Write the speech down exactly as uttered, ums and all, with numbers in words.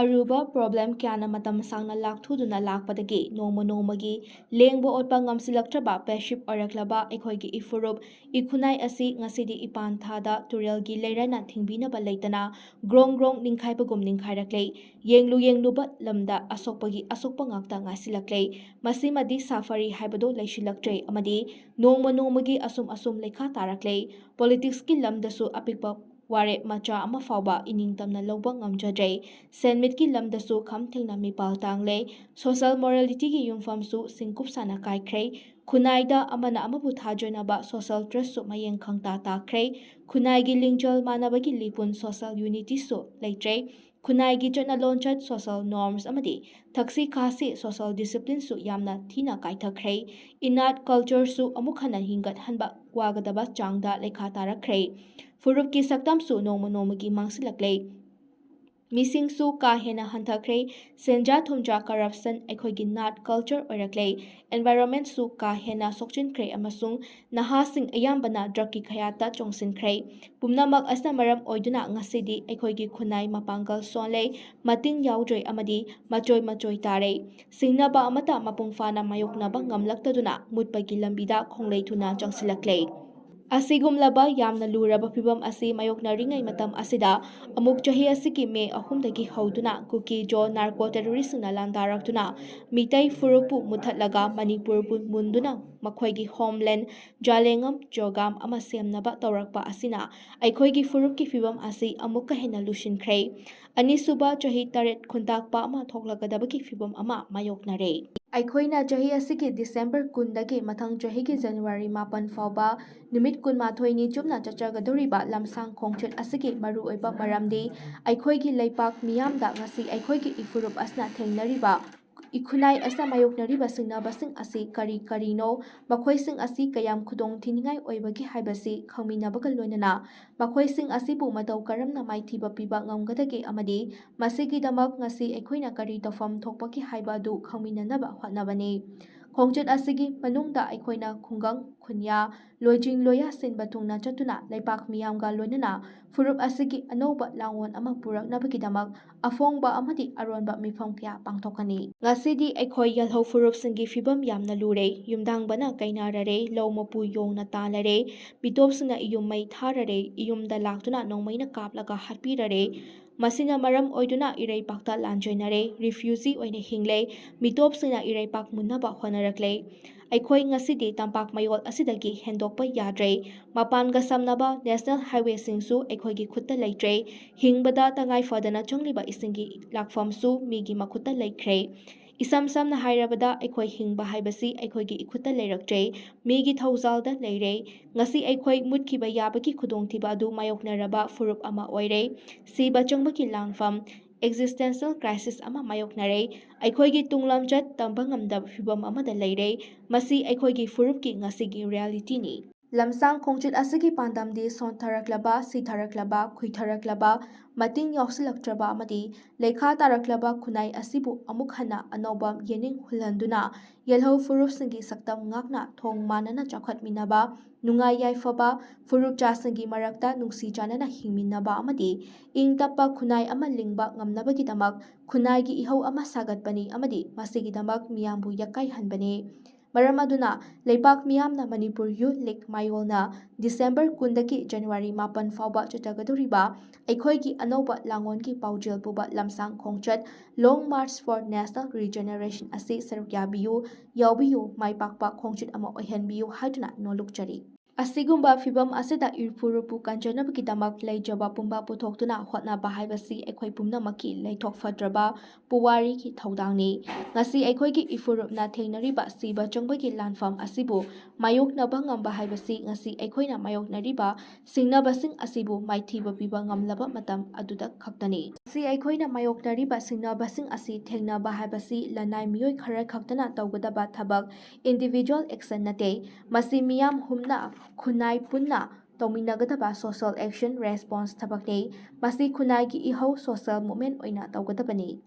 ꯑꯔꯨꯕ ꯄ꯭ꯔꯣꯕ꯭ꯂꯦꯝ ꯀꯌꯥꯅ ꯃꯇꯝ ꯁꯥꯡꯅ ꯂꯥꯛꯊꯨꯗꯨꯅ ꯂꯥꯛꯄꯗꯒꯤ ꯅꯣꯡꯃ ꯅꯣꯡꯃꯒꯤ ꯂꯦꯡꯕ ꯑꯣꯠꯄ ꯉꯝꯁꯤꯜꯂꯛꯇ꯭ꯔꯕ ꯄꯦꯁꯤꯞ ꯑꯣꯏꯔꯛꯂꯕ ꯑꯩꯈꯣꯏꯒꯤ ꯏꯐꯨꯔꯨꯞ ꯏꯈꯨꯟꯅꯥꯏ ꯑꯁꯤ ꯉꯁꯤꯗꯤ ꯏꯄꯥꯟ ꯊꯥꯗ ꯇꯨꯔꯦꯜꯒꯤ ꯂꯩꯔꯥꯏꯅ ꯊꯤꯡꯕꯤꯅꯕ ꯂꯩꯇꯅ ꯒ꯭ꯔꯣꯡ ꯒ꯭ꯔꯣꯡ ꯅꯤꯡꯈꯥꯏꯕꯒꯨꯝ ꯅꯤꯡꯈꯥꯏꯔꯛꯂꯦ꯫ ꯌꯦꯡꯂꯨ ꯌꯦꯡꯂꯨꯕ ꯂꯝꯗ ꯑꯁꯣꯛꯄꯒꯤ ꯑꯁꯣꯛꯄ ꯉꯥꯛꯇ ꯉꯥꯏꯁꯤꯜꯂꯛꯂꯦ꯫ ꯃꯁꯤꯃꯗꯤ ꯁꯥꯐꯔꯤ ꯍꯥꯏꯕꯗꯨ ꯂꯩꯁꯤꯜꯂꯛꯇ꯭ꯔꯦ ꯑꯃꯗꯤ ꯅꯣꯡꯃ ꯅꯣꯡꯃꯒꯤ ꯑꯁꯨꯝ ꯑꯁꯨꯝ ꯂꯩꯈꯥ ꯇꯥꯔꯛꯂꯦ꯫ ꯄꯣꯂꯤꯇꯤꯛꯁꯀꯤ ꯂꯝꯗꯁꯨ ꯑꯄꯤꯛꯄ ꯋꯥꯔꯦꯞ ꯃꯆꯥ ꯑꯃ ꯐꯥꯎꯕ ꯏꯅꯤꯡꯇꯝꯅ ꯂꯧꯕ ꯉꯝꯖꯗ꯭ꯔꯦ꯫ ꯁꯦꯟꯃꯤꯠꯀꯤ ꯂꯝꯗꯁꯨ ꯈꯝ ꯊꯦꯡꯅ ꯃꯤꯄꯥꯜ ꯇꯥꯡꯂꯦ꯫ ꯁꯣꯁꯦꯜ ꯃꯣꯔꯦꯂꯤꯇꯤꯒꯤ ꯌꯨꯝꯐꯝꯁꯨ ꯁꯤꯡꯀꯨꯞ ꯁꯥꯅ ꯀꯥꯏꯈ꯭ꯔꯦ꯫ ꯈꯨꯟꯅꯥꯏꯗ ꯑꯃꯅ ꯑꯃꯕꯨ ꯊꯥꯖꯅꯕ ꯁꯣꯁꯦꯜ ꯇ꯭ꯔꯁꯁꯨ ꯃꯌꯦꯡ ꯈꯪꯇꯥ ꯇꯥꯈ꯭ꯔꯦ꯫ ꯈꯨꯟꯅꯥꯏꯒꯤ ꯂꯤꯡꯖꯦꯜ ꯃꯥꯟꯅꯕꯒꯤ ꯂꯤꯄꯨꯟ ꯁꯣꯁꯦꯜ ꯌꯨꯅꯤꯇꯤꯁꯨ ꯂꯩꯇ꯭ꯔꯦ꯫ ꯈꯨꯟꯅꯥꯏꯒꯤ ꯆꯠꯅ ꯂꯣꯟꯆꯠ ꯁꯣꯁꯦꯜ ꯅꯣꯔꯝꯁ ꯑꯃꯗꯤ ꯊꯛꯁꯤ ꯈꯥꯁꯤ ꯁꯣꯁꯦꯜ ꯗꯤꯁꯤꯄ꯭ꯂꯤꯟꯁꯨ ꯌꯥꯝꯅ ꯊꯤꯅ ꯀꯥꯏꯊꯈ꯭ꯔꯦ꯫ ꯏꯅꯥꯠ ꯀꯜꯆꯔꯁꯨ ꯑꯃꯨꯛ ꯍꯟꯅ ꯍꯤꯡꯒꯠꯍꯟꯕ ꯋꯥꯒꯗꯕ ꯆꯥꯡꯗ ꯂꯩꯈꯥ ꯇꯥꯔꯛꯈ꯭ꯔꯦ꯫ ꯐꯨꯔꯨꯞꯀꯤ ꯁꯛꯇꯝꯁꯨ ꯅꯣꯡꯃ ꯅꯣꯡꯃꯒꯤ ꯃꯥꯡꯁꯤꯜꯂꯛꯂꯦ꯫ ꯃꯤꯁꯤꯡꯁꯨ ꯀꯥ ꯍꯦꯟꯅ ꯍꯟꯊꯈ꯭ꯔꯦ꯫ ꯁꯦꯟꯖꯥ ꯊꯨꯝꯖꯥ ꯀꯔꯞꯁꯟ ꯑꯩꯈꯣꯏꯒꯤ ꯅꯥꯠ ꯀꯜꯆꯔ ꯑꯣꯏꯔꯛꯂꯦ꯫ ꯑꯦꯟꯚꯥꯏꯔꯣꯟꯃꯦꯟꯁꯨ ꯀꯥ ꯍꯦꯟꯅ ꯁꯣꯛꯆꯤꯟꯈ꯭ꯔꯦ ꯑꯃꯁꯨꯡ ꯅꯍꯥꯁꯤꯡ ꯑꯌꯥꯝꯕꯅ ꯗ꯭ꯔꯒꯀꯤ ꯈꯌꯥꯠꯇ ꯆꯣꯡꯁꯤꯟꯈ꯭ꯔꯦ꯫ ꯄꯨꯝꯅꯃꯛ ꯑꯁꯤꯅ ꯃꯔꯝ ꯑꯣꯏꯗꯨꯅ ꯉꯁꯤꯗꯤ ꯑꯩꯈꯣꯏꯒꯤ ꯈꯨꯟꯅꯥꯏ ꯃꯄꯥꯡꯒꯜ ꯁꯣꯟꯂꯦ, ꯃꯇꯤꯟ ꯌꯥꯎꯗ꯭ꯔꯦ ꯑꯃꯗꯤ ꯃꯆꯣꯏ ꯃꯆꯣꯏ ꯇꯥꯔꯦ꯫ ꯁꯤꯡꯅꯕ ꯑꯃꯠꯇ ꯃꯄꯨꯡ ꯐꯥꯅ ꯃꯥꯌꯣꯛꯅꯕ ꯉꯝꯂꯛꯇꯗꯨꯅ ꯃꯨꯠꯄꯒꯤ ꯂꯝꯕꯤꯗ ꯈꯣꯡꯂꯩ ꯊꯨꯅ ꯆꯪꯁꯤꯜꯂꯛꯂꯦ꯫ ꯑꯁꯤꯒꯨꯝꯂꯕ ꯌꯥꯝꯅ ꯂꯨꯔꯕ ꯐꯤꯚꯝ ꯑꯁꯤ ꯃꯥꯌꯣꯛꯅꯔꯤꯉꯩ ꯃꯇꯝ ꯑꯁꯤꯗ ꯑꯃꯨꯛ ꯆꯍꯤ ꯑꯁꯤꯒꯤ ꯃꯦ ꯑꯍꯨꯝꯗꯒꯤ ꯍꯧꯗꯨꯅ ꯀꯨꯀꯤ ꯖꯣ ꯅꯥꯔꯀꯣ ꯇꯦꯔꯣꯔꯤꯁꯁꯤꯡꯅ ꯂꯥꯟꯗꯥꯔꯛꯇꯨꯅ ꯃꯤꯇꯩ ꯐꯨꯔꯨꯞꯄꯨ ꯃꯨꯠꯊꯠꯂꯒ ꯃꯅꯤꯄꯨꯔꯕꯨ ꯃꯨꯟꯗꯨꯅ ꯃꯈꯣꯏꯒꯤ ꯍꯣꯝꯂꯦꯟ ꯖꯥꯂꯦꯡꯉꯝ ꯖꯣꯒꯥꯝ ꯑꯃ ꯁꯦꯝꯅꯕ ꯇꯧꯔꯛꯄ ꯑꯁꯤꯅ ꯑꯩꯈꯣꯏꯒꯤ ꯐꯨꯔꯨꯞꯀꯤ ꯐꯤꯚꯝ ꯑꯁꯤ ꯑꯃꯨꯛꯀ ꯍꯦꯟꯅ ꯂꯨꯁꯤꯟꯈ꯭ꯔꯦ꯫ ꯑꯅꯤꯁꯨꯕ ꯆꯍꯤ ꯇꯔꯦꯠ ꯈꯨꯟꯇꯥꯛꯄ ꯑꯃ ꯊꯣꯛꯂꯛꯀꯗꯕꯒꯤ ꯐꯤꯚꯝ ꯑꯃ ꯃꯥꯌꯣꯛꯅꯔꯦ꯫ ꯑꯩꯈꯣꯏꯅ ꯆꯍꯤ ꯑꯁꯤꯒꯤ ꯗꯤꯁꯦꯝꯕꯔ ꯀꯨꯟꯗꯒꯤ ꯃꯊꯪ ꯆꯍꯤꯒꯤ ꯖꯅꯋꯥꯔꯤ ꯃꯥꯄꯟ ꯐꯥꯎꯕ ꯅꯨꯃꯤꯠ ꯀꯨꯟꯃꯥꯊꯣꯏꯅꯤ ꯆꯨꯞꯅ ꯆꯠꯆꯒꯗꯧꯔꯤꯕ ꯂꯝꯁꯥꯡ ꯈꯣꯡꯆꯠ ꯑꯁꯤꯒꯤ ꯃꯔꯨꯑꯣꯏꯕ ꯃꯔꯝꯗꯤ ꯑꯩꯈꯣꯏꯒꯤ ꯂꯩꯄꯥꯛ ꯃꯤꯌꯥꯝꯗ ꯉꯁꯤ ꯑꯩꯈꯣꯏꯒꯤ ꯏꯐꯨꯔꯨꯞ ꯑꯁꯤꯅ ꯊꯦꯡꯅꯔꯤꯕ ꯏꯈꯨꯟꯅꯥꯏ ꯑꯁꯤꯅ ꯃꯥꯌꯣꯛꯅꯔꯤꯕ ꯁꯤꯡꯅꯕꯁꯤꯡ ꯑꯁꯤ ꯀꯔꯤ ꯀꯔꯤꯅꯣ, ꯃꯈꯣꯏꯁꯤꯡ ꯑꯁꯤ ꯀꯌꯥꯝ ꯈꯨꯗꯣꯡ ꯊꯤꯅꯤꯡꯉꯥꯏ ꯑꯣꯏꯕꯒꯦ ꯍꯥꯏꯕꯁꯤ ꯈꯪꯃꯤꯟꯅꯕꯒ ꯂꯣꯏꯅꯅ ꯃꯈꯣꯏꯁꯤꯡ ꯑꯁꯤꯕꯨ ꯃꯇꯧ ꯀꯔꯝꯅ ꯃꯥꯏꯊꯤꯕ ꯄꯤꯕ ꯉꯝꯒꯗꯒꯦ ꯑꯃꯗꯤ ꯃꯁꯤꯒꯤꯗꯃꯛ ꯉꯁꯤ ꯑꯩꯈꯣꯏꯅ ꯀꯔꯤ ꯇꯧꯐꯝ ꯊꯣꯛꯄꯒꯦ ꯍꯥꯏꯕ ꯑꯗꯨ ꯈꯪꯃꯤꯟꯅꯅꯕ ꯍꯣꯠꯅꯕꯅꯤ꯫ ꯈꯣꯡꯆꯠ ꯑꯁꯤꯒꯤ ꯃꯅꯨꯡꯗ ꯑꯩꯈꯣꯏꯅ ꯈꯨꯡꯒꯪ, ꯈꯨꯟꯌꯥ, ꯂꯣꯏꯖꯤꯡ ꯂꯣꯏꯌꯥ ꯁꯤꯟꯕ ꯊꯨꯡꯅ ꯆꯠꯇꯨꯅ ꯂꯩꯄꯥꯛ ꯃꯤꯌꯥꯝꯒ ꯂꯣꯏꯅꯅ ꯐꯨꯔꯨꯞ ꯑꯁꯤꯒꯤ ꯑꯅꯧꯕ ꯂꯥꯡꯑꯣꯟ ꯑꯃ ꯄꯨꯔꯛꯅꯕꯒꯤꯗꯃꯛ ꯑꯐꯣꯡꯕ ꯑꯃꯗꯤ ꯑꯔꯣꯟꯕ ꯃꯤꯐꯝ ꯀꯌꯥ ꯄꯥꯡꯊꯣꯛꯀꯅꯤ꯫ ꯉꯁꯤꯗꯤ ꯑꯩꯈꯣꯏ ꯌꯦꯜꯍꯧ ꯐꯨꯔꯨꯞꯁꯤꯡꯒꯤ ꯐꯤꯕꯝ ꯌꯥꯝꯅ ꯂꯨꯔꯦ꯫ ꯌꯨꯝꯗꯥꯡꯕꯅ ꯀꯩꯅꯥꯔꯔꯦ, ꯂꯧ ꯃꯄꯨ ꯌꯣꯡꯅ ꯇꯥꯜꯂꯔꯦ, ꯃꯤꯇꯣꯞꯁꯤꯡꯅ ꯏꯌꯨꯝ ꯃꯩ ꯊꯥꯔꯔꯦ, ꯏꯌꯨꯝꯗ ꯂꯥꯛꯇꯨꯅ ꯅꯣꯡꯃꯩꯅ ꯀꯥꯞꯂꯒ ꯍꯥꯠꯄꯤꯔꯔꯦ꯫ ꯃꯁꯤꯅ ꯃꯔꯝ ꯑꯣꯏꯗꯨꯅ ꯏꯔꯩꯄꯥꯛꯇ ꯂꯥꯟꯖꯦꯟꯅꯔꯦ, ꯔꯤꯐ꯭ꯌꯨꯖꯤ ꯑꯣꯏꯅ ꯍꯤꯡꯂꯦ, ꯃꯤꯇꯣꯞꯁꯤꯡꯅ ꯏꯔꯩꯄꯥꯛ ꯃꯨꯟꯅꯕ ꯍꯣꯠꯅꯔꯛꯂꯦ꯫ ꯑꯩꯈꯣꯏ ꯉꯁꯤꯗꯤ ꯇꯝꯄꯥꯛ ꯃꯌꯣꯜ ꯑꯁꯤꯗꯒꯤ ꯍꯦꯟꯗꯣꯛꯄ ꯌꯥꯗ꯭ꯔꯦ꯫ ꯃꯄꯥꯟꯒ ꯁꯝꯅꯕ ꯅꯦꯁꯅꯦꯜ ꯍꯥꯏꯋꯦꯁꯤꯡꯁꯨ ꯑꯩꯈꯣꯏꯒꯤ ꯈꯨꯠꯇ ꯂꯩꯇ꯭ꯔꯦ꯫ ꯍꯤꯡꯕꯗ ꯇꯉꯥꯏ ꯐꯗꯅ ꯆꯪꯂꯤꯕ ꯏꯁꯤꯡꯒꯤ ꯂꯥꯛꯐꯝꯁꯨ ꯃꯤꯒꯤ ꯃꯈꯨꯠꯇ ꯂꯩꯈ꯭ꯔꯦ꯫ ꯏꯁꯝ ꯁꯝꯅ ꯍꯥꯏꯔꯕꯗ, ꯑꯩꯈꯣꯏ ꯍꯤꯡꯕ ꯍꯥꯏꯕꯁꯤ ꯑꯩꯈꯣꯏꯒꯤ ꯏꯈꯨꯠꯇ ꯂꯩꯔꯛꯇ꯭ꯔꯦ, ꯃꯤꯒꯤ ꯊꯧꯖꯥꯜꯗ ꯂꯩꯔꯦ꯫ ꯉꯁꯤ ꯑꯩꯈꯣꯏ ꯃꯨꯠꯈꯤꯕ ꯌꯥꯕꯒꯤ ꯈꯨꯗꯣꯡꯊꯤꯕ ꯑꯗꯨ ꯃꯥꯌꯣꯛꯅꯔꯕ ꯐꯨꯔꯨꯞ ꯑꯃ ꯑꯣꯏꯔꯦ꯫ ꯁꯤꯕ ꯆꯪꯕꯒꯤ ꯂꯥꯟꯐꯝ, existential crisis ꯑꯃ ꯃꯥꯌꯣꯛꯅꯔꯦ꯫ ꯑꯩꯈꯣꯏꯒꯤ ꯇꯨꯡꯂꯝꯆꯠ ꯇꯝꯕ ꯉꯝꯗꯕ ꯐꯤꯚꯝ ꯑꯃꯗ ꯂꯩꯔꯦ꯫ ꯃꯁꯤ ꯑꯩꯈꯣꯏꯒꯤ ꯐꯨꯔꯨꯞꯀꯤ ꯉꯁꯤꯒꯤ ꯔꯤꯌꯦꯂꯤꯇꯤꯅꯤ꯫ ꯂꯝꯁꯥꯡ ꯈꯣꯡꯆꯠ ꯑꯁꯤꯒꯤ ꯄꯥꯟꯗꯝꯗꯤ ꯁꯣꯟꯊꯔꯛꯂꯕ, ꯁꯤꯊꯔꯛꯂꯕ, ꯈꯨꯏꯊꯔꯛꯂꯕ, ꯃꯇꯤꯡ ꯌꯥꯎꯁꯤꯜꯂꯛꯇ꯭ꯔꯕ ꯑꯃꯗꯤ ꯂꯩꯈꯥ ꯇꯥꯔꯛꯂꯕ ꯈꯨꯟꯅꯥꯏ ꯑꯁꯤꯕꯨ ꯑꯃꯨꯛ ꯍꯟꯅ ꯑꯅꯧꯕ ꯌꯦꯅꯤꯡ ꯍꯨꯜꯍꯟꯗꯨꯅ ꯌꯦꯜꯍꯧ ꯐꯨꯔꯨꯞꯁꯤꯡꯒꯤ ꯁꯛꯇꯝ ꯉꯥꯛꯅ ꯊꯣꯡ ꯃꯥꯟꯅꯅ ꯆꯥꯎꯈꯠꯃꯤꯟꯅꯕ, ꯅꯨꯡꯉꯥꯏ ꯌꯥꯏꯐꯕ, ꯐꯨꯔꯨꯞꯆꯥꯁꯤꯡꯒꯤ ꯃꯔꯛꯇ ꯅꯨꯡꯁꯤ ꯆꯥꯟꯅꯅ ꯍꯤꯡꯃꯤꯟꯅꯕ ꯑꯃꯗꯤ ꯏꯪ ꯇꯞꯄ ꯈꯨꯟꯅꯥꯏ ꯑꯃ ꯂꯤꯡꯕ ꯉꯝꯅꯕꯒꯤꯗꯃꯛ ꯈꯨꯟꯅꯥꯏꯒꯤ ꯏꯍꯧ ꯑꯃ ꯁꯥꯒꯠꯄꯅꯤ ꯑꯃꯗꯤ ꯃꯁꯤꯒꯤꯗꯃꯛ ꯃꯤꯌꯥꯝꯕꯨ ꯌꯥꯀꯥꯏꯍꯟꯕꯅꯤ꯫ ꯃꯔꯝ ꯑꯗꯨꯅ ꯂꯩꯄꯥꯛ ꯃꯤꯌꯥꯝꯅ ꯃꯅꯤꯄꯨꯔ ꯌꯨꯊ ꯂꯤꯒ ꯃꯥꯌꯣꯜꯅ ꯗꯤꯁꯦꯝꯕꯔ ꯀꯨꯟꯗꯒꯤ ꯖꯅꯋꯥꯔꯤ ꯃꯥꯄꯟ ꯐꯥꯎꯕ ꯆꯠꯊꯒꯗꯧꯔꯤꯕ ꯑꯩꯈꯣꯏꯒꯤ ꯑꯅꯧꯕ ꯂꯥꯡꯑꯣꯟꯒꯤ ꯄꯥꯎꯖꯦꯜ ꯄꯨꯕ ꯂꯝꯁꯥꯡ ꯈꯣꯡꯆꯠ Long March for National Regeneration ꯑꯁꯤ ꯁꯔꯨꯛ ꯌꯥꯕꯤꯌꯨ, ꯌꯥꯎꯕꯤꯌꯨ, ꯃꯥꯏ ꯄꯥꯛꯄ ꯈꯣꯡꯆꯠ ꯑꯃ ꯑꯣꯏꯍꯟꯕꯤꯌꯨ ꯍꯥꯏꯗꯨꯅ ꯅꯣꯜꯂꯨꯛꯆꯔꯤ꯫ ꯑꯁꯤꯒꯨꯝꯕ ꯐꯤꯚꯝ ꯑꯁꯤꯗ ꯏꯐꯨꯔꯨꯞꯄꯨ ꯀꯟꯖꯅꯕꯒꯤꯗꯃꯛ ꯂꯩꯖꯕ ꯄꯨꯝꯕ ꯄꯨꯊꯣꯛꯇꯨꯅ ꯍꯣꯠꯅꯕ ꯍꯥꯏꯕꯁꯤ ꯑꯩꯈꯣꯏ ꯄꯨꯝꯅꯃꯛꯀꯤ ꯂꯩꯊꯣꯛ ꯐꯗ꯭ꯔꯕ ꯄꯨꯋꯥꯔꯤꯒꯤ ꯊꯧꯗꯥꯡꯅꯤ꯫ ꯉꯁꯤ ꯑꯩꯈꯣꯏꯒꯤ ꯏꯐꯨꯔꯨꯞꯅ ꯊꯦꯡꯅꯔꯤꯕ ꯁꯤꯕ ꯆꯪꯕꯒꯤ ꯂꯥꯟꯐꯝ ꯑꯁꯤꯕꯨ ꯃꯥꯌꯣꯛꯅꯕ ꯉꯝꯕ ꯍꯥꯏꯕꯁꯤ ꯉꯁꯤ ꯑꯩꯈꯣꯏꯅ ꯃꯥꯌꯣꯛꯅꯔꯤꯕ ꯁꯤꯡꯅꯕꯁꯤꯡ ꯑꯁꯤꯕꯨ ꯃꯥꯏꯊꯤꯕ ꯄꯤꯕ ꯉꯝꯂꯕ ꯃꯇꯝ ꯑꯗꯨꯗ ꯈꯛꯇꯅꯤ꯫ ꯉꯁꯤ ꯑꯩꯈꯣꯏꯅ ꯃꯥꯌꯣꯛꯅꯔꯤꯕ ꯁꯤꯡꯅꯕꯁꯤꯡ ꯑꯁꯤ ꯊꯦꯡꯅꯕ ꯍꯥꯏꯕꯁꯤ ꯂꯅꯥꯏ ꯃꯤꯑꯣꯏ ꯈꯔ ꯈꯛꯇꯅ ꯇꯧꯒꯗꯕ ꯊꯕꯛ, individual action ꯅꯠꯇꯦ꯫ ꯃꯁꯤ ꯃꯤꯌꯥꯝ ꯍꯨꯝꯅ ꯈꯨꯟꯅꯥꯏ ꯄꯨꯟꯅ ꯇꯧꯃꯤꯟꯅꯒꯗꯕ social action response ꯊꯕꯛꯅꯤ꯫ ꯃꯁꯤ ꯈꯨꯟꯅꯥꯏꯒꯤ ꯏꯍꯧ social movement ꯑꯣꯏꯅ ꯇꯧꯒꯗꯕꯅꯤ꯫